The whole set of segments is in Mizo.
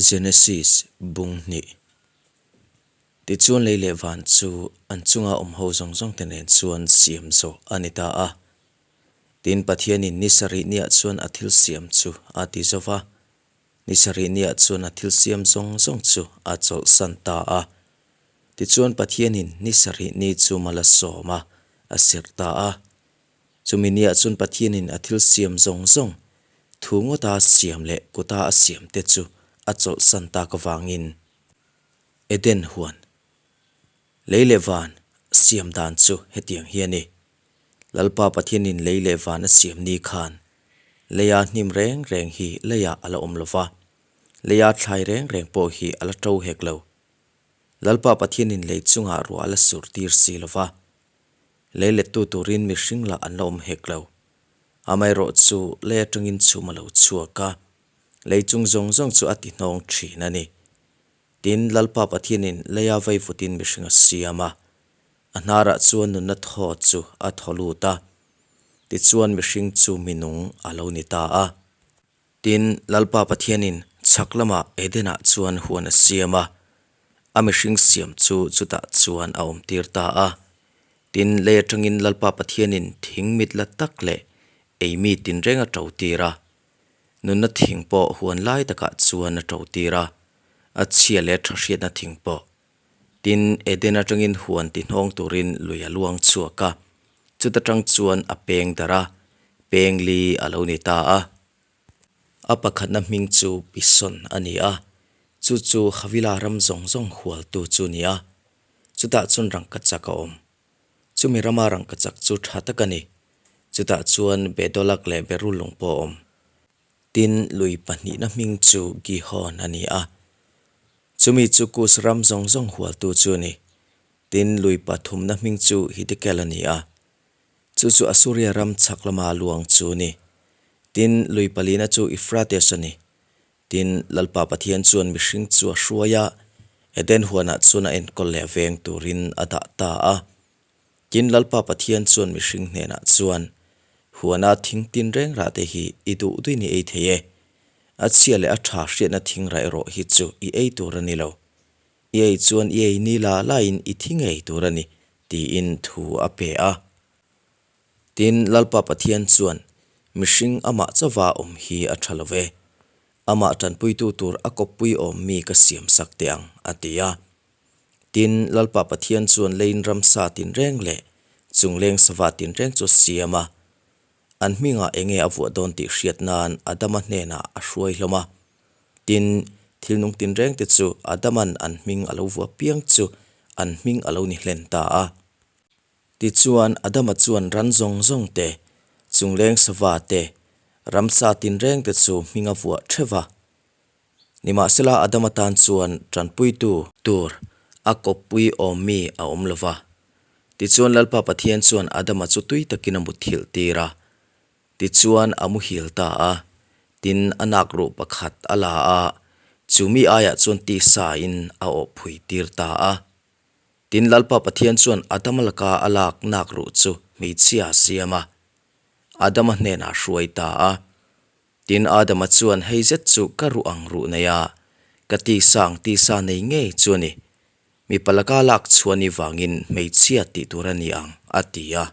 Genesis bung hnih. Tichuan lei leh van chu an chunga awm ho zawng zawng te nen chuan siam zawh a ni ta a. Tin Pathianin ni sarih niah chuan a thil siam chu a ti zo va. Ni sarih niah chuan a thil siam zawng zawng chu a chawlhsan ta a. Tichuan Pathianin ni sarih ni chu mal a sawm a, a serh ta a. Chumi niah chuan Pathianin a thil siam zawng zawng, thu ngawta siam leh kuta a siam te chu a chawlhsan tak avangin Eden huan, lei leh van siam dan chu hetiang hi a ni. Lalpa Pathianin lei leh van a siam ni khan leia hnim reng reng hi leiah a la awm lo va, leia thlai reng reng pawh hi a la to hek lo. Lalpa Pathianin lei chungah ruah a la sur tir si lo va, Lei lettu turin mihring lah an la awm hek lo. Amaherawh chu lei atangin chhum a lo chhuak a, lei chung zawng zawng chu a ti hnawng thin a ni. Tin, Lalpa Pathianin leia vaivutin mihring a siam a, a hnarah chuan nunna thaw chu a thaw lut a, tichuan mihring chu minung a lo ni ta a. Tin, Lalpa Pathianin chhak lamah Edenah chuan huan a siam a, a mihring siam chu chutah chuan a awmtir ta a. Tin, lei atangin Lalpa Pathianin thing mit la tak leh ei mi tinreng a to tir a. Nunna thing pawh huan lai takah chuan a to tir a, a chhia leh tha hriatna thing pawh. Tin, Eden atangin huan ti hnawng turin lui a luang chhuak a, chuta tang chuan a peng darh a, peng li a lo ni ta a. A pakhatna hming chu Pison a ni a, chu chu Havila ram zawng zawng hualtu chu a ni a, chutah chuan rangkachak a awm. Chumi rama rangkachak chu tha tak a ni, chutah chuan Bedolak leh Berulung pawh a awm. Tin, lui pahnihna hming chu Gihon a ni a, chumi chu Kus ram zawng zawng hualtu chu a ni. Tin, lui pathumna hming chu Hidekel a ni a, chu chu Asuria ram chhak lama luang chu a ni. Tin, lui palina chu Euphrates a ni. Tin, Lalpa Pathian chuan mihring chu a hruai a, Eden huanah chuan a enkawl leh a veng turin a dah ta a. Tin, Lalpa Pathian chuan mihring hnenah chuan, Huana thing tin reng rah te hi i duh duin i ei thei e. A chhia leh a tha hriatna thing rah erawh hi chu i ei tur a ni lo. I ei chuan i ei ni la laiin i thi ngei tur a ni, tiin thu a pe a. Tin, Lalpa Pathian chuan, Mihring amah chauva awm hi a tha lo ve. Amah tanpuitu tur a kawppui awm mi ka siamsak teh ang, a ti a. Tin, Lalpa Pathian chuan leiin ramsa tinreng leh chungleng sava tinreng chu a siam a. An hmingah enge a vuah dawn tih hriat nan Adama hnenah a hruai hlawm a. Tin, thil nung tinreng te chu Adaman an hming a lo vuah piang chu an hming a lo ni hlen ta a. Tichuan, Adama chuan ran zawng zawng te, chungleng sava te, ramsa tinreng te chu hming a vuah theuh a. Nimahsela Adama tan chuan tanpuitu tur a kawppui awm mi a awm lo va. Tichuan Lalpa Pathian chuan Adama chu tui takin a muthilh tir a. Tichuan a muhil ta a, tin a nak ruh pakhat a la a, chu mi aiah chuan tisa in a awh phui tir ta a. Tin Lalpa Pathian chuan Adama laka a lak nak ruh chu hmeichhia a siam a, Adama hnenah a hruai ta a. Tin, Adama chuan hei zet chu ka ruh ang ruh nei a, ka tisa ang tisa nei ngei chu a ni. Mipa laka lak chhuah ni vangin hmeichhia tih tur a ni ang, a ti a.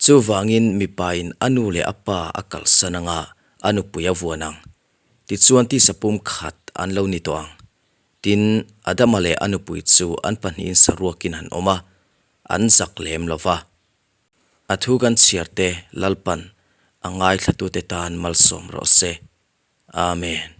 Chuvangin mipain a nu leh a pa a kalsan anga a nupui a vuan ang. Tichuan tisa pum khat an lo ni tawh ang. Tin, Adama leh a nupui chu an pahnihin saruakin an awm a, an zak lem lo va. A thu kan chhiar te Lalpan a ngaithlatute tan malsawm rawh se. Amen.